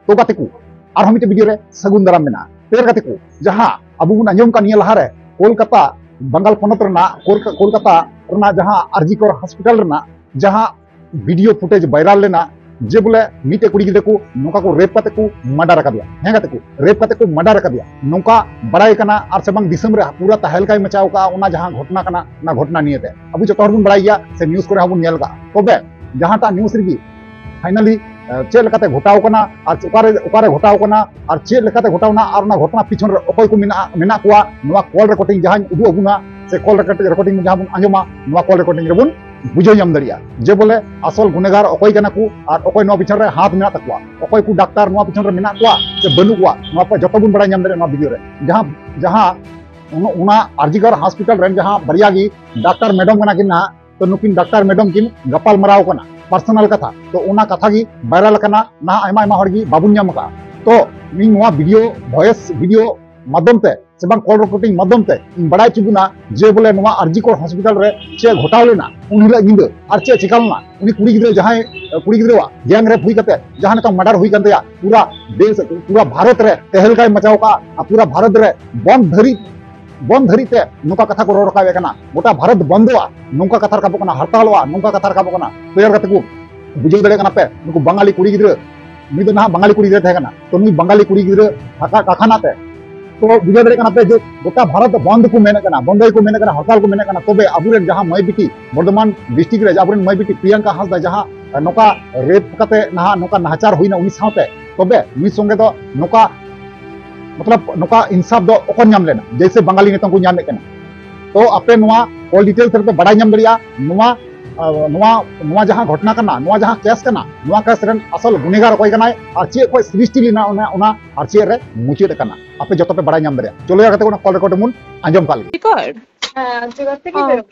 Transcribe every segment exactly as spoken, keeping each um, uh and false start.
ᱛᱚ ᱜᱟᱛᱮ ᱠᱚ, ᱟᱨᱦᱚᱸ ᱢᱤᱫᱴᱮᱱ ᱵᱷᱤᱰᱤᱭᱳ ᱨᱮ ᱥᱟᱹᱜᱩᱱ ᱫᱟᱨᱟᱢ ᱢᱮᱱᱟᱜᱼᱟ᱾ ᱛᱚ ᱜᱟᱛᱮ ᱠᱚ, ᱡᱟᱦᱟᱸ ᱟᱵᱚ ᱵᱚᱱ ᱟᱸᱡᱚᱢ ᱠᱟᱜ ᱱᱤᱭᱟᱹ ᱞᱟᱦᱟᱨᱮ ᱠᱳᱞᱠᱟᱛᱟ, ᱵᱟᱝᱜᱟᱞ ᱯᱚᱱᱚᱛ ᱨᱮᱱᱟᱜ ᱠᱳᱞ-, ᱠᱳᱞᱠᱟᱛᱟ ᱨᱮᱱᱟᱜ ᱡᱟᱦᱟᱸ ᱟᱨᱡᱤᱠᱚᱨ ᱦᱚᱥᱯᱤᱴᱟᱞ ᱨᱮᱱᱟᱜ ᱡᱟᱦᱟᱸ ᱵᱷᱤᱰᱤᱭᱳ ᱯᱷᱩᱴᱮᱡᱽ ᱵᱷᱟᱭᱨᱟᱞ ᱞᱮᱱᱟ, ᱡᱮ ᱵᱚᱞᱮ ᱢᱤᱫᱴᱮᱡ ᱠᱩᱲᱤ ᱜᱤᱫᱽᱨᱟᱹ ᱠᱚ ᱱᱚᱝᱠᱟ ᱠᱚ ᱨᱮᱯ ᱠᱟᱛᱮ ᱠᱚ ᱢᱟᱨᱰᱟᱨ ᱟᱠᱟᱫᱮᱭᱟ, ᱦᱮᱸ ᱜᱟᱛᱮ ᱠᱚ, ᱨᱮᱯ ᱠᱟᱛᱮ ᱠᱚ ᱢᱟᱨᱰᱟᱨ ᱟᱠᱟᱫᱮᱭᱟ, ᱱᱚᱝᱠᱟ ᱵᱟᱲᱟᱭ ᱠᱟᱱᱟ᱾ ᱟᱨ ᱥᱮ ᱵᱟᱝ ᱫᱤᱥᱚᱢ ᱨᱮ ᱯᱩᱨᱟ ᱛᱟᱦᱮᱞᱠᱟᱭ ᱢᱟᱪᱟᱣ ᱠᱟᱜᱼᱟ ᱚᱱᱟ ᱡᱟᱦᱟᱸ ᱜᱷᱚᱴᱚᱱᱟ ᱠᱟᱱᱟ, ᱚᱱᱟ ᱜᱷᱚᱴᱚᱱᱟ ᱱᱤᱭᱮᱛᱮ ᱟᱵᱚ ᱡᱚᱛᱚ ᱦᱚᱲ ᱵᱚᱱ ᱵᱟᱲᱟᱭ ᱜᱮᱭᱟ, ᱥᱮ ᱱᱤᱭᱩᱡᱽ ᱠᱚᱨᱮ ᱦᱚᱸ ᱵᱚᱱ ᱧᱮᱞ ᱠᱟᱜᱼᱟ᱾ ᱛᱚᱵᱮ ᱡᱟᱦᱟᱸᱴᱟᱜ ᱱᱤᱭᱩᱡᱽ ᱨᱮᱜᱮ ᱯᱷᱟᱭᱱᱟᱞᱤ ᱪᱮᱫ ᱞᱮᱠᱟᱛᱮ ᱜᱷᱚᱴᱟᱣ ᱠᱟᱱᱟ ᱟᱨ ᱚᱠᱟᱨᱮ, ᱚᱠᱟᱨᱮ ᱜᱷᱚᱴᱟᱣ ᱠᱟᱱᱟ ᱟᱨ ᱪᱮᱫ ᱞᱮᱠᱟᱛᱮ ᱜᱷᱚᱴᱟᱣ ᱮᱱᱟ ᱟᱨ ᱚᱱᱟ ᱜᱷᱚᱴᱚᱱᱟ ᱯᱤᱪᱷᱚᱱ ᱨᱮ ᱚᱠᱚᱭ ᱠᱚ ᱢᱮᱱᱟᱜᱼᱟ, ᱢᱮᱱᱟᱜ ᱠᱚᱣᱟ, ᱱᱚᱣᱟ ᱠᱚᱞ ᱨᱮᱠᱚᱨᱰᱤᱝ ᱡᱟᱦᱟᱸᱧ ᱩᱫᱩᱜ ᱟᱵᱚᱱᱟ ᱥᱮ ᱠᱚᱞ ᱨᱮᱠᱚᱨᱰᱤᱝ ᱡᱟᱦᱟᱸ ᱵᱚᱱ ᱟᱸᱡᱚᱢᱟ, ᱱᱚᱣᱟ ᱠᱚᱞ ᱨᱮᱠᱚᱨᱰᱤᱝ ᱨᱮᱵᱚᱱ ᱵᱩᱡᱷᱟᱹᱣ ᱧᱟᱢ ᱫᱟᱲᱮᱭᱟᱜᱼᱟ ᱡᱮ ᱵᱚᱞᱮ ᱟᱥᱚᱞ ᱜᱩᱱᱮᱜᱟᱨ ᱚᱠᱚᱭ ᱠᱟᱱᱟ ᱠᱚ ᱟᱨ ᱚᱠᱚᱭ ᱱᱚᱣᱟ ᱯᱤᱪᱷᱚᱱ ᱨᱮ ᱦᱟᱛ ᱢᱮᱱᱟᱜ ᱛᱟᱠᱚᱣᱟ, ᱚᱠᱚᱭ ᱠᱚ ᱰᱟᱠᱛᱟᱨ ᱱᱚᱣᱟ ᱯᱤᱪᱷᱚᱱ ᱨᱮ ᱢᱮᱱᱟᱜ ᱠᱚᱣᱟ ᱥᱮ ᱵᱟᱹᱱᱩᱜ ᱠᱚᱣᱟ, ᱱᱚᱣᱟ ᱠᱚ ᱡᱚᱛᱚ ᱵᱚᱱ ᱵᱟᱲᱟᱭ ᱧᱟᱢ ᱫᱟᱲᱮᱭᱟᱜᱼᱟ ᱱᱚᱣᱟ ᱵᱷᱤᱰᱤᱭᱳ ᱨᱮ᱾ ᱡᱟᱦᱟᱸ, ᱡᱟᱦᱟᱸ ᱚᱱᱟ, ᱚᱱᱟ ᱟᱨᱡᱤᱠᱚᱨ ᱦᱚᱥᱯᱤᱴᱟᱞ ᱨᱮᱱ ᱡᱟᱦᱟᱸ ᱵᱟᱨᱭᱟ ᱜᱮ ᱰᱟᱠᱛᱟᱨ ᱢᱮᱰᱟᱢ ᱠᱟᱱᱟ ᱠᱤᱱ ᱱᱟᱦᱟᱜ, ᱛᱚ ᱱᱩᱠᱤᱱ ᱰᱟᱠᱛᱟᱨ ᱢᱮᱰᱟᱢ ᱠᱤᱱ ᱜᱟᱯᱟᱞ ᱢᱟᱨᱟᱣ ᱠᱟᱱᱟ, ᱯᱟᱨᱥᱚᱱᱟᱞ ᱠᱟᱛᱷᱟ, ᱛᱚ ᱚᱱᱟ ᱠᱟᱛᱷᱟ ᱜᱮ ᱵᱷᱟᱭᱨᱟᱞ ᱠᱟᱱᱟ ᱱᱟᱦᱟᱜ, ᱟᱭᱢᱟ ᱟᱭᱢᱟ ᱦᱚᱲ ᱜᱮ ᱵᱟᱵᱚᱱ ᱧᱟᱢ ᱟᱠᱟᱫᱼᱟ᱾ ᱛᱚ ᱤᱧ ᱱᱚᱣᱟ ᱵᱷᱤᱰᱤᱭᱳ, ᱵᱷᱚᱭᱮᱥ ᱵᱷᱤᱰᱤᱭᱳ ᱢᱟᱫᱽᱫᱷᱚᱢ ᱛᱮ ᱥᱮ ᱵᱟᱝ ᱠᱚᱞ ᱨᱮᱠᱚᱨᱰᱤᱝ ᱢᱟᱫᱽᱫᱷᱚᱢ ᱛᱮ ᱤᱧ ᱵᱟᱲᱟᱭ ᱦᱚᱪᱚ ᱵᱚᱱᱟ ᱡᱮ ᱵᱚᱞᱮ ᱱᱚᱣᱟ ᱟᱨᱡᱤᱠᱚᱨ ᱦᱚᱥᱯᱤᱴᱟᱞ ᱨᱮ ᱪᱮᱫ ᱜᱷᱚᱴᱟᱣ ᱞᱮᱱᱟ ᱩᱱ ᱦᱤᱞᱳᱜ ᱧᱤᱫᱟᱹ, ᱟᱨ ᱪᱮᱫ ᱪᱤᱠᱟ ᱞᱮᱱᱟ, ᱩᱱᱤ ᱠᱩᱲᱤ ᱜᱤᱫᱽᱨᱟᱹ ᱡᱟᱦᱟᱸᱭ ᱠᱩᱲᱤ ᱜᱤᱫᱽᱨᱟᱹᱣᱟᱜ ᱜᱮᱝ ᱨᱮᱯ ᱦᱩᱭ ᱠᱟᱛᱮ ᱡᱟᱦᱟᱸ ᱱᱤᱛᱚᱝ ᱢᱟᱨᱰᱟᱨ ᱦᱩᱭ ᱠᱟᱱ ᱛᱟᱭᱟ, ᱯᱩᱨᱟ ᱫᱮᱥ, ᱯᱩᱨᱟ ᱵᱷᱟᱨᱚᱛ ᱨᱮ ᱛᱮᱦᱮᱞᱠᱟᱭ ᱢᱟᱪᱟᱣ ᱠᱟᱜᱼᱟ ᱟᱨ ᱯᱩᱨᱟ ᱵᱷᱟᱨᱚᱛ ᱨᱮ ᱵᱚᱱᱫᱷ ᱫᱷᱟᱹᱨᱤᱡ, ᱵᱚᱱᱫᱷ ᱫᱷᱟᱹᱨᱤᱡ ᱛᱮ ᱱᱚᱝᱠᱟ ᱠᱟᱛᱷᱟ ᱠᱚ ᱨᱚᱲ ᱨᱟᱠᱟᱵ ᱮᱫ ᱠᱟᱱᱟ, ᱜᱚᱴᱟ ᱵᱷᱟᱨᱚᱛ ᱵᱚᱱᱫᱚᱜᱼᱟ, ᱱᱚᱝᱠᱟ ᱠᱟᱛᱷᱟ ᱨᱟᱠᱟᱵᱚᱜ ᱠᱟᱱᱟ, ᱦᱟᱨᱛᱟᱞᱚᱜᱼᱟ, ᱱᱚᱝᱠᱟ ᱠᱟᱛᱷᱟ ᱨᱟᱠᱟᱵᱚᱜ ᱠᱟᱱᱟ᱾ ᱛᱚ ᱜᱟᱛᱮ ᱠᱚ, ᱵᱩᱡᱷᱟᱹᱣ ᱫᱟᱲᱮᱭᱟᱜ ᱠᱟᱱᱟ ᱯᱮ, ᱱᱩᱠᱩ ᱵᱟᱝᱟᱞᱤ ᱠᱩᱲᱤ ᱜᱤᱫᱽᱨᱟᱹ, ᱱᱩᱭ ᱫᱚ ᱱᱟᱦᱟᱜ ᱵᱟᱝᱟᱞᱤ ᱠᱩᱲᱤ ᱜᱤᱫᱽᱨᱟᱹ ᱛᱟᱦᱮᱸ ᱠᱟᱱᱟ, ᱛᱚ ᱱᱩᱭ ᱵᱟᱝᱟᱞᱤ ᱠᱩᱲᱤ ᱜᱤᱫᱽᱨᱟᱹ ᱦᱟᱠᱟ-, ᱠᱟᱠᱷᱟᱱᱟ ᱛᱮ, ᱛᱚ ᱵᱩᱡᱷᱟᱹᱣ ᱫᱟᱲᱮᱭᱟᱜ ᱠᱟᱱᱟ ᱯᱮ ᱡᱮ ᱜᱚᱴᱟ ᱵᱷᱟᱨᱚᱛ ᱵᱚᱱᱫ ᱠᱚ ᱢᱮᱱᱮᱫ ᱠᱟᱱᱟ, ᱵᱚᱱᱫᱚᱭ ᱠᱚ ᱢᱮᱱᱮᱫ ᱠᱟᱱᱟ, ᱦᱚᱨᱛᱟᱞ ᱠᱚ ᱢᱮᱱᱮᱫ ᱠᱟᱱᱟ, ᱛᱚᱵᱮ ᱟᱵᱚᱨᱮᱱ ᱡᱟᱦᱟᱸ ᱢᱟᱹᱭ ᱵᱤᱴᱤ ᱵᱚᱨᱫᱷᱚᱢᱟᱱ ᱰᱤᱥᱴᱨᱤᱠᱴ ᱨᱮ ᱟᱵᱚᱨᱮᱱ ᱢᱟᱹᱭ ᱵᱤᱴᱤ ᱯᱨᱤᱭᱟᱝᱠᱟ ᱦᱟᱸᱥᱫᱟ ᱡᱟᱦᱟᱸ ᱱᱚᱝᱠᱟ ᱨᱮᱯ ᱠᱟᱛᱮ ᱱᱟᱦᱟᱜ ᱱᱚᱝᱠᱟ ᱱᱟᱦᱟᱪᱟᱨ ᱦᱩᱭᱱᱟ ᱩᱱᱤ ᱥᱟᱶᱛᱮ, ᱛᱚᱵᱮ ᱱᱩᱭ ᱥᱚᱸᱜᱮ ᱫᱚ ᱱᱚᱝᱠᱟ, ᱢᱚᱛᱞᱚᱵ, ᱱᱚᱝᱠᱟ ᱤᱱᱥᱟᱯ ᱫᱚ ᱚᱠᱚᱭ ᱧᱟᱢ ᱞᱮᱱᱟ? ᱡᱮᱭᱥᱮ ᱵᱟᱝᱟᱞᱤ ᱱᱤᱛᱚᱝ ᱠᱚ ᱧᱟᱢᱮᱫ ᱠᱟᱱᱟ᱾ ᱛᱚ ᱟᱯᱮ ᱱᱚᱣᱟ ᱠᱚᱞ ᱰᱤᱴᱮᱞᱥ ᱨᱮᱯᱮ ᱵᱟᱲᱟᱭ ᱧᱟᱢ ᱫᱟᱲᱮᱭᱟᱜᱼᱟ ᱱᱚᱣᱟ, ᱟᱨ ᱱᱚᱣᱟ, ᱱᱚᱣᱟ ᱡᱟᱦᱟᱸ ᱜᱷᱚᱴᱚᱱᱟ ᱠᱟᱱᱟ, ᱱᱚᱣᱟ ᱡᱟᱦᱟᱸ ᱠᱮᱥ ᱠᱟᱱᱟ, ᱱᱚᱣᱟ ᱠᱮᱥ ᱨᱮᱱ ᱟᱥᱚᱞ ᱜᱩᱱᱮᱜᱟᱨ ᱚᱠᱚᱭ ᱠᱟᱱᱟᱭ ᱟᱨ ᱪᱮᱫ ᱠᱷᱚᱱ ᱥᱨᱤᱥᱴᱤ ᱞᱮᱱᱟ ᱚᱱᱟ, ᱚᱱᱟ ᱟᱨ ᱪᱮᱫ ᱨᱮ ᱢᱩᱪᱟᱹᱫ ᱟᱠᱟᱱᱟ, ᱟᱯᱮ ᱡᱚᱛᱚ ᱯᱮ ᱵᱟᱲᱟᱭ ᱧᱟᱢ ᱫᱟᱲᱮᱭᱟᱜᱼᱟ᱾ ᱪᱚᱞᱚ ᱭᱟ ᱜᱟᱛᱮ ᱠᱚ, ᱚᱱᱟ ᱠᱚᱞ ᱨᱮᱠᱚᱨᱰ ᱵᱚᱱ ᱟᱸᱡᱚᱢ ᱠᱟᱜ ᱞᱮᱜᱮ᱾ ᱨᱮᱠᱚᱨᱰ? ᱦᱮᱸ, ᱡᱳᱜᱟᱡᱳᱜᱽ ᱛᱮᱜᱮ ᱦᱚᱸ᱾ ᱵᱮᱨᱚᱜ᱾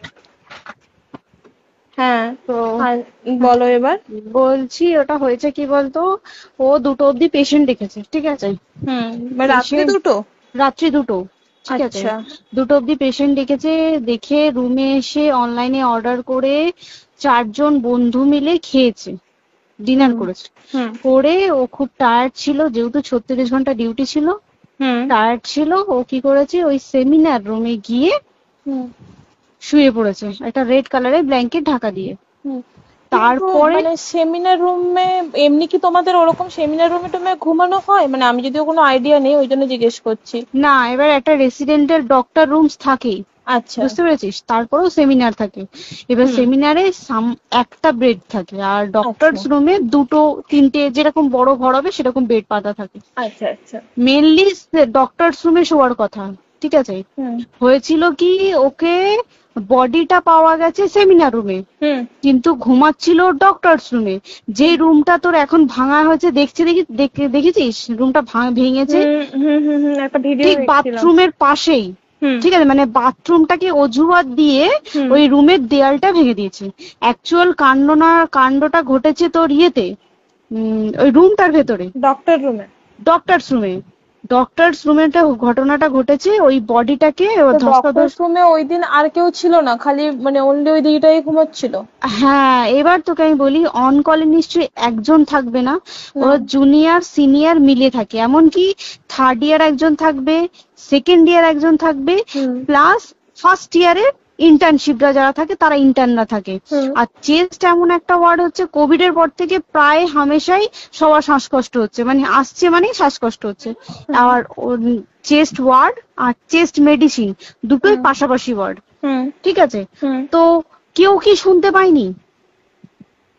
হ্যাঁ। তো আর বলো এবার। বলছি, ওটা হয়েছে কি বলতো, ও দুটো অবধি পেশেন্ট দেখেছে, ঠিক আছে? হুম, মানে রাত্রি পেশেন্ট দুটো? রাত্রি দুটো, ঠিক আছে? আচ্ছা। দুটো অবধি পেশেন্ট দেখেছে, দেখে রুমে এসে অনলাইনে অর্ডার করে চারজন বন্ধু মিলে খেয়েছে। ডিনার করেছে। হুম। করে ও খুব টায়ার্ড ছিল, যেহেতু ছত্রিশ ঘন্টা ডিউটি ছিল, হুম। টায়ার্ড ছিল। ও কি করেছে, ওই সেমিনার রুমে গিয়ে হুম। শুয়ে পড়েছে একটা রেড কালারের ব্ল্যাঙ্কেট ঢাকা দিয়ে। হুম। কিন্তু তারপরে মানে সেমিনার রুমে, এমনি কি তোমাদের ওরকম সেমিনার রুমে টুমে ঘুমানো হয়? মানে আমি যদিও কোনো আইডিয়া নেই, ওই জন্য জিজ্ঞেস করছি। না, এবার একটা রেসিডেন্টাল ডক্টর রুমস থাকেই, আচ্ছা। বুঝতে পেরেছিস? তারপরেও সেমিনার থাকে। এবার হুম। সেমিনারে সাম-, একটা বেড থাকে, আর ডক্টরস আচ্ছা। রুমে দুটো তিনটে, যেরকম বড় ঘর হবে সেরকম বেড পাতা থাকে। আচ্ছা, আচ্ছা। মেনলি ডক্টরস রুমে শোয়ার কথা, ঠিক আছে? হুম। হয়েছিল কি, ওকে বডিটা পাওয়া গেছে সেমিনার রুমে, হুম। কিন্তু ঘুমাচ্ছিল ডক্টরস রুমে, যে রুমটা তোর এখন ভাঙা হয়েছে, দেখছি, দেখি, দেখ-, দেখেছিস রুমটা ভাঙ-, ভেঙেছে? হুম, হুম, হুম, হুম, একটা ভিডিও ঠিক দেখছিলাম। বাথরুমের পাশেই, হুম। ঠিক আছে, মানে বাথরুমটাকে অজুহাত দিয়ে হুম। ওই রুমের দেয়ালটা ভেঙে দিয়েছে। অ্যাকচুয়াল কাণ্ড না, কাণ্ডটা ঘটেছে তোর ইয়েতে, উম, ওই রুমটার ভেতরে, ডক্টর রুমে। ডক্টরস রুমে। ডক্টরস রুমে একটা ঘটনাটা ঘটেছে, ওই বডিটাকে ও তো ধস্তাধস্তি ডক্টরস রুমে ওই দিন আর কেউ ছিল না, খালি মানে অনলি ওই দিদিটাই ঘুমাচ্ছিল। হ্যাঁ, এবার তোকে আমি বলি, অন কলে নিশ্চয়ই একজন থাকবে না, ও না। জুনিয়র সিনিয়র মিলে থাকে, এমনকি থার্ড ইয়ার একজন থাকবে, সেকেন্ড ইয়ার একজন থাকবে, হুম। প্লাস ফার্স্ট ইয়ারের ইন্টার্নশিপরা যারা থাকে, তারা ইন্টার্নরা থাকে। হুম। আর চেস্ট এমন একটা ওয়ার্ড হচ্ছে, কোভিড এর পর থেকে প্রায় হামেশাই সবার শ্বাসকষ্ট হচ্ছে, মানে আসছে মানেই শ্বাসকষ্ট হচ্ছে। হুম। আর চেস্ট ওয়ার্ড আর চেস্ট মেডিসিন দুটোই হুম। পাশাপাশি ওয়ার্ড, হুম। ঠিক আছে? হুম। তো কেউ কি শুনতে পায়নি?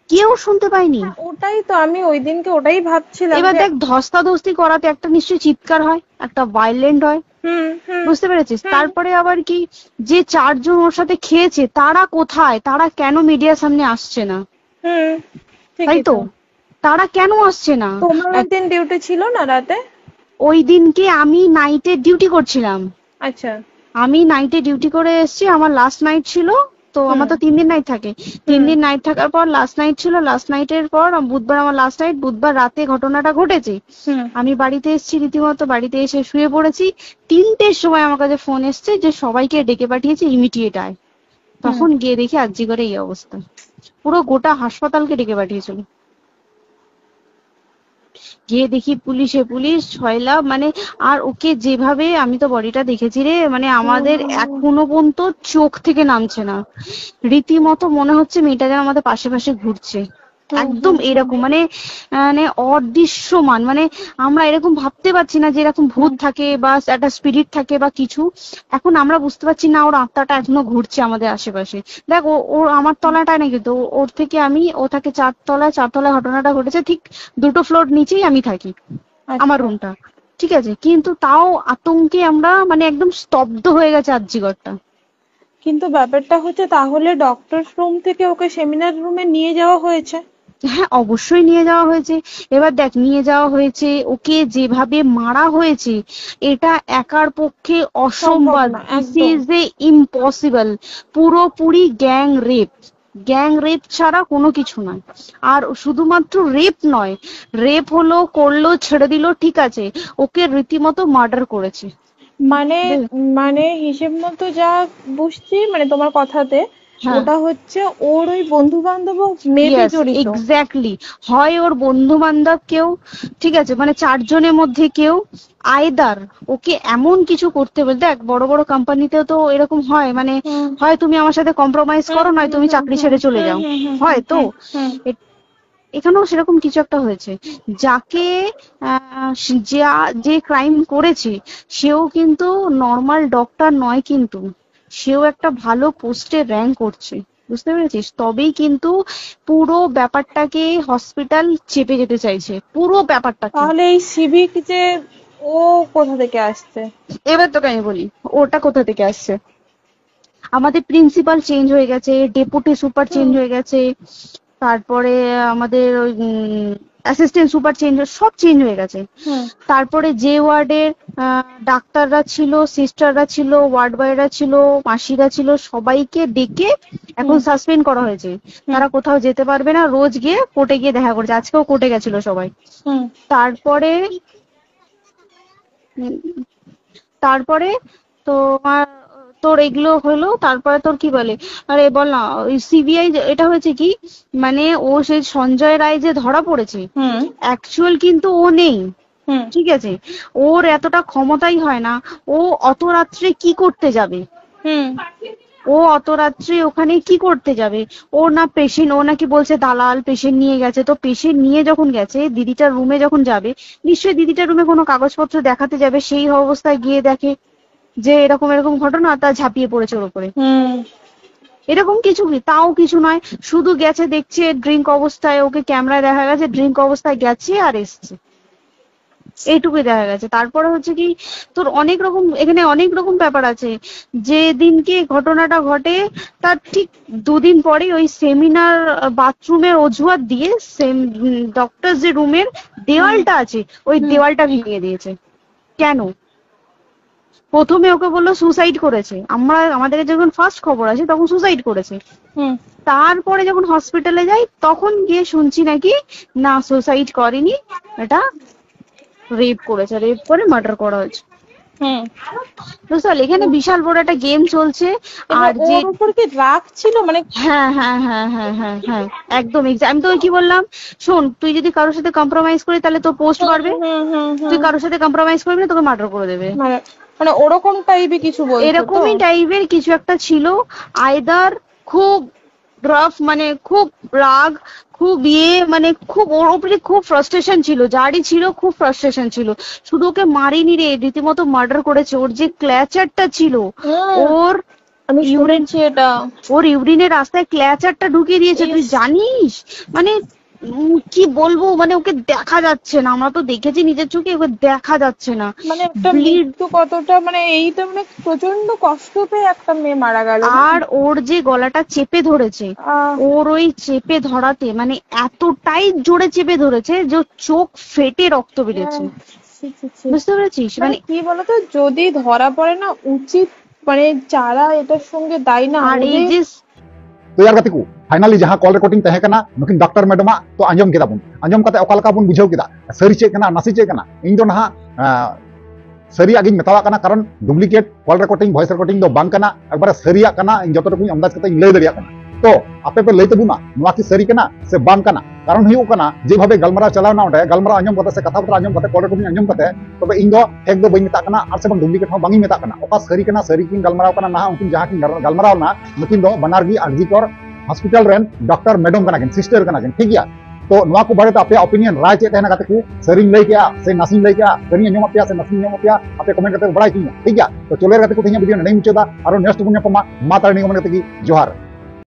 কেউ শুনতে পায়নি। হ্যাঁ, ওটাই তো, আমি ওই দিনকে ওটাই ভাবছিলাম এবার যে দেখ, ধস্তাধস্তি করাতে একটা নিশ্চয়ই চিৎকার হয়, একটা ভায়োলেন্ট হয়, হুম, হুম, বুঝতে পেরেছিস? হুম। তারপরে আবার কি, যে চারজন ওর সাথে খেয়েছে, তারা কোথায়? তারা কেন মিডিয়ার সামনে আসছে না? হুম, ঠিকই তাই তো। তো। তারা কেন আসছে না? তোমার ওই এক- দিন ডিউটি ছিল না রাতে? ওই দিনকে আমি নাইটে ডিউটি করছিলাম। আচ্ছা। আমি নাইটে ডিউটি করে এসেছি, আমার লাস্ট নাইট ছিল, তো আমার তো হুম। তিন দিন নাইট থাকে। তিন হুম। দিন নাইট থাকার পর লাস্ট নাইট ছিল, লাস্ট নাইটের পর আম-, বুধবার আমার লাস্ট নাইট, বুধবার রাতে ঘটনাটা ঘটেছে। হুম। আমি বাড়িতে এসেছি, রীতিমতো বাড়িতে এসে শুয়ে পড়েছি। তিনটের সময় আমার কাছে ফোন এসছে যে সবাইকে ডেকে পাঠিয়েছে, ইমিডিয়েট আয়। তখন হুম। গিয়ে দেখি আরজি করে এই অবস্থা, পুরো গোটা হাসপাতালকে ডেকে পাঠিয়েছিল। গিয়ে দেখি পুলিশে পুলিশ, ছয়লা, মানে, আর ওকে যেভাবে, আমি তো বডিটা দেখেছি রে, মানে, আমাদের এখনো পর্যন্ত চোখ থেকে নামছে না। রীতিমতো মনে হচ্ছে মেয়েটা যেন আমাদের পাশে পাশে ঘুরছে। একদম এরকম, মানে, মানে, অদৃশ্যমান, মানে, আমরা এরকম ভাবতে পারছি না যে এরকম ভূত থাকে বা একটা স্পিরিট থাকে বা কিছু। এখন আমরা বুঝতে পারছি না ওর আত্মাটা এখনো ঘুরছে আমাদের আশেপাশে। দেখ, ও, ওর, আমার তলাটায় নাকি তো, ওর থেকে আমি, ও থাকে চার তলায়, চার তলায় ঘটনাটা ঘটেছে, ঠিক দুটো ফ্লোর নিচেই আমি থাকি, আমার রুমটা, ঠিক আছে? কিন্তু তাও আতঙ্কে আমরা, মানে, একদম স্তব্ধ হয়ে গেছে আরজি ঘরটা। কিন্তু ব্যাপারটা হচ্ছে, তাহলে ডক্টরস রুম থেকে ওকে সেমিনার রুমে নিয়ে যাওয়া হয়েছে? হ্যাঁ, অবশ্যই নিয়ে যাওয়া হয়েছে। এবার দেখ, নিয়ে যাওয়া হয়েছে, ওকে যেভাবে মারা হয়েছে, এটা একার পক্ষে অসম্ভব। না, দিস ইজ এ ইম্পসিবল। পুরোপুরি গ্যাং রেপ। গ্যাং রেপ ছাড়া কোনো কিছু নয়। আর শুধুমাত্র রেপ নয়, রেপ হলো, করলো, ছেড়ে দিল, ঠিক আছে, ওকে রীতিমতো মার্ডার করেছে। মানে, মানে, হিসেব মতো যা বুঝছি, মানে, তোমার কথাতে, ওটা হচ্ছে ওর ওই বন্ধু বান্ধব মেবি জড়িত। এক্স্যাক্টলি। হয় ওর বন্ধু বান্ধব কেউ, ঠিক আছে, মানে, চারজনের মধ্যে কেউ, আইদার ওকে এমন কিছু করতে বলে। দেখ, বড় বড় কোম্পানিতেও তো এরকম হয়, মানে, হয় তুমি আমার সাথে কম্প্রোমাইজ করো, নয় তুমি চাকরি ছেড়ে চলে যাও, হয় তো। এ-, এখানেও সেরকম কিছু একটা হয়েছে। যাকে, আহ, যা, যে ক্রাইম করেছে, সেও কিন্তু নর্মাল ডক্টর নয়, কিন্তু সেও একটা ভালো পোস্টে র্যাঙ্ক করছে, বুঝতে পেরেছিস? তবেই কিন্তু পুরো ব্যাপারটাকে হসপিটাল চেপে যেতে চাইছে, পুরো ব্যাপারটাকে। তাহলে এই সিভিক যে, ও কোথা থেকে আসছে? এবার তোকে আমি বলি, ওটা কোথা থেকে আসছে। আমাদের প্রিন্সিপাল চেঞ্জ হয়ে গেছে, ডেপুটি সুপার চেঞ্জ হয়ে গেছে, তারপরে আমাদের ওই অ্যাসিস্ট্যান্ট সুপার চেঞ্জ, সব চেঞ্জ হয়ে গেছে। তারপরে যে ওয়ার্ডের ডাক্তাররা ছিল, সিস্টাররা ছিল, ওয়ার্ড বয়রা ছিল, মাসিরা ছিল, সবাইকে ডেকে এখন সাসপেন্ড করা হয়েছে। তারা কোথাও যেতে পারবে না, রোজ গিয়ে কোর্টে গিয়ে দেখা করছে। আজকেও কোর্টে গেছিল সবাই। তারপরে, উম, তারপরে তোমার তোর এগুলো হলো, তারপরে তোর কি বলে, আরে বল না, ওই সিবিআই এটা হয়েছে কি, মানে ও সেই সঞ্জয় রায় যে ধরা পড়েছে, হুম অ্যাকচুয়াল কিন্তু ও নেই, হুম ঠিক আছে? ওর এতটা ক্ষমতাই হয় না। ও অত রাত্রে কি করতে যাবে? হুম ও অত রাত্রে ওখানে কি করতে যাবে? ও না পেশেন্ট, ও নাকি বলছে দালাল পেশেন্ট নিয়ে গেছে। তো পেশেন্ট নিয়ে যখন গেছে, দিদিটার রুমে যখন যাবে, নিশ্চয়ই দিদিটার রুমে কোনো কাগজপত্র দেখাতে যাবে। সেই অবস্থায় গিয়ে দেখে যে এরকম এরকম ঘটনা, তা ঝাঁপিয়ে পড়েছে ওর উপরে। হুম এরকম কিছু কি, তাও কিছু নয়, শুধু গেছে, দেখছে ড্রিঙ্ক অবস্থায়, ওকে ক্যামেরায় দেখা গেছে ড্রিঙ্ক অবস্থায় গেছে আর এসছে, এইটুকুই দেখা গেছে। তারপরে হচ্ছে কি, তোর অনেক রকম, এখানে অনেক রকম ব্যাপার আছে। যেদিনকে ঘটনাটা ঘটে, তার ঠিক দুদিন পরে ওই সেমিনার বাথরুমের অজুহাত দিয়ে সেম ডক্টর যে রুমের দেওয়ালটা আছে, ওই হুম। দেওয়ালটা ভেঙে দিয়েছে। কেন? প্রথমে ওকে বললো সুসাইড করেছে, আমরা, আমাদের কাছে যখন ফার্স্ট খবর আসে তখন সুসাইড করেছে। হুম তারপরে যখন হসপিটালে যাই, তখন গিয়ে শুনছি নাকি না, সুসাইড করেনি, এটা রেপ করেছে, রেপ করে মার্ডার করা হয়েছে। হুম বুঝতে পারলে, এখানে বিশাল বড় একটা গেম চলছে। আর এবার যে ওর উপর কি রাগ ছিল, মানে? হ্যাঁ হ্যাঁ হ্যাঁ হ্যাঁ হ্যাঁ হ্যাঁ একদম exact। আমি তোকে কি বললাম, শোন, তুই যদি কারোর সাথে কম্প্রোমাইজ করিস, তাহলে তোর পোস্ট বাড়বে। হুম হুম হুম তুই কারোর সাথে কম্প্রোমাইজ করবি না, তোকে মার্ডার করে দেবে। মানে, মানে ওরকম টাইপই কিছু বলছো তো? এরকমই টাইপের কিছু একটা ছিল। আইদার খুব রাফ, মানে খুব রাগ, খুব ইয়ে, মানে খুব ওর উপরে খুব ফ্রাস্ট্রেশন ছিল, যারই ছিল খুব ফ্রাস্ট্রেশন ছিল। শুধু ওকে মারেনি রে, রীতিমতো মার্ডার করেছে। ওর যে ক্ল্যাচারটা ছিল, হুম, ওর আমি ইউরিন শুনেছি এটা। ওর ইউরিনের রাস্তায় ক্ল্যাচারটা ঢুকিয়ে দিয়েছে, তুই ইস। জানিস? মানে উম, কি বলবো, মানে ওকে দেখা যাচ্ছে না, আমরা তো দেখেছি নিজের চোখে, ওকে দেখা যাচ্ছে না। মানে একটা Bleed- মৃত্যু কতটা, মানে এই তো মানে প্রচন্ড কষ্ট পেয়ে একটা মেয়ে মারা গেল। আর ওর যে গলাটা চেপে ধরেছে, আহ, ওর ওই চেপে ধরাতে মানে এতটাই জোরে চেপে ধরেছে যে ওর চোখ ফেটে রক্ত বেরিয়েছে। ছি, ছি, ছি। বুঝতে পেরেছিস? মানে মানে কি বলতো, যদি ধরা পড়ে না, উচিত মানে যারা এটার সঙ্গে দায়ী না, আর এই ওদের যে तो यार गतिकू, फाइनली जहां कॉल रिकॉर्डिंग तहकना नुकिन डॉक्टर मैडम तो आंजम केदा बुन, आंजम कते ओका लेका बुन बुझाव केदा, सरी चेक कना नासी चेक कना। इन दो नहा ᱥᱟᱹᱨᱤᱭᱟᱜ ᱜᱤᱧ ᱢᱮᱛᱟᱣᱟᱜ ᱠᱟᱱᱟ, ᱠᱟᱨᱚᱱ ᱰᱩᱯᱞᱤᱠᱮᱴ ᱠᱚᱞ ᱨᱮᱠᱚᱨᱰᱤᱝ, ᱵᱷᱚᱭᱮᱥ ᱨᱮᱠᱚᱨᱰᱤᱝ ᱫᱚ ᱵᱟᱝ ᱠᱟᱱᱟ᱾ ᱮᱠᱵᱟᱨᱮ ᱥᱟᱹᱨᱤᱭᱟᱜ ᱠᱟᱱᱟ, ᱤᱧ ᱡᱚᱛᱚ ᱴᱩᱠᱩᱧ ᱟᱱᱫᱟᱡ ᱠᱟᱛᱮ ᱤᱧ ᱞᱟᱹᱭ ᱫᱟᱲᱮᱭᱟᱜ ᱠᱟᱱᱟ᱾ ᱛᱚ ᱟᱯᱮ ᱯᱮ ᱞᱟᱹᱭ ᱛᱟᱵᱚᱱᱟ ᱱᱚᱣᱟ ᱠᱤ ᱥᱟᱹᱨᱤ ᱠᱟᱱᱟ ᱥᱮ ᱵᱟᱝ ᱠᱟᱱᱟ? ᱠᱟᱨᱚᱱ ᱦᱩᱭᱩᱜ ᱠᱟᱱᱟ, ᱡᱮᱵᱷᱟᱵᱮ ᱜᱟᱞᱢᱟᱨᱟᱣ ᱪᱟᱞᱟᱣᱱᱟ ᱚᱸᱰᱮ, ᱜᱟᱞᱢᱟᱨᱟᱣ ᱟᱸᱡᱚᱢ ᱠᱟᱛᱮ ᱥᱮ ᱠᱟᱛᱷᱟ ᱵᱟᱛᱨᱟ ᱟᱸᱡᱚᱢ ᱠᱟᱛᱮ, ᱠᱚᱞ ᱨᱮᱠᱚᱨᱰᱤᱝ ᱟᱸᱡᱚᱢ ᱠᱟᱛᱮ, ᱛᱚᱵᱮ ᱤᱧ ᱫᱚ ᱯᱷᱮᱠ ᱫᱚ ᱵᱟᱹᱧ ᱢᱮᱛᱟᱜ ᱠᱟᱱᱟ ᱟᱨ ᱥᱮ ᱵᱟᱝ ᱰᱩᱯᱞᱤᱠᱮᱴ ᱦᱚᱸ ᱵᱟᱝ ᱤᱧ ᱢᱮᱛᱟᱜ ᱠᱟᱱᱟ᱾ ᱚᱠᱟ ᱥᱟᱹᱨᱤ ᱠᱟᱱᱟ, ᱥᱟᱹᱨᱤ ᱠᱤᱱ ᱜᱟᱞᱢᱟᱨᱟᱣ ᱠᱟᱱᱟ, ᱱᱟᱦᱟᱜ ᱩᱱᱠᱤᱱ ᱡᱟᱦᱟᱸ ᱠᱤᱱ ᱜᱟᱞ-, ᱜᱟᱞᱢᱟᱨᱟᱣ ᱞᱮᱱᱟ, ᱱᱩᱠᱤᱱ ᱫᱚ ᱵᱟᱱᱟᱨ ᱜᱮ ᱟᱨ ᱡᱤ ᱠᱚᱨ ᱦᱚᱥᱯᱤᱴᱟᱞ ᱨᱮᱱ ᱰᱚᱠᱴᱚᱨ ᱢᱮᱰᱟᱢ ᱠᱟᱱᱟ ᱠᱤᱱ, ᱥᱤᱥᱴᱟᱨ ᱠᱟᱱᱟ ᱠᱤᱱ, ᱴᱷᱤᱠ ᱜᱮᱭᱟ? ᱛᱚ ᱱᱚᱣᱟ ᱠᱚ ᱵᱟᱨᱮᱛᱮ ᱟᱯᱮᱭᱟᱜ ᱚᱯᱤᱱᱤᱭᱚᱱ, ᱨᱟᱭ ᱪᱮᱫ ᱛᱟᱦᱮᱱᱟ ᱜᱟᱛᱮ ᱠᱚ? ᱥᱟᱹᱨᱤᱧ ᱞᱟᱹᱭ ᱠᱮᱜᱼᱟ ᱥᱮ ᱱᱟᱥᱮᱧ ᱞᱟᱹᱭ ᱠᱮᱜᱼᱟ? ᱥᱟᱹᱨᱤᱧ ᱟᱸᱡᱚᱢᱟᱜ ᱯᱮᱭᱟ ᱥᱮ ᱱᱟᱥᱮᱧ ᱟᱸᱡᱚᱢᱟᱜ ᱯᱮᱭᱟ? ᱟᱯᱮ ᱠᱚᱢᱮᱱᱴ ᱠᱟᱛᱮ ᱯᱮ ᱵᱟᱲᱟᱭ ᱦᱚᱪᱚᱧᱟ, ᱴᱷᱤᱠ ᱜᱮᱭᱟ? ᱛᱚ ᱪᱚᱞᱚ ᱜᱟᱛᱮ ᱠᱚ, ᱛᱮᱦᱮᱧᱟᱜ ᱵᱷᱤᱰᱤᱭᱳ ᱱᱚᱰᱮᱧ ᱢᱩᱪᱟᱹᱫᱟ᱾ ᱟᱨᱚ ᱱᱮᱠᱥᱴ ᱵᱚᱱ ᱧᱟᱯᱟᱢᱟ᱾ ᱢᱟ ᱛᱟᱦᱞᱮ ᱱᱤᱭᱟᱹ ᱠᱚ ᱢᱮᱱ ᱠᱟᱛᱮ ᱜᱮ ᱡᱚᱦᱟᱨ᱾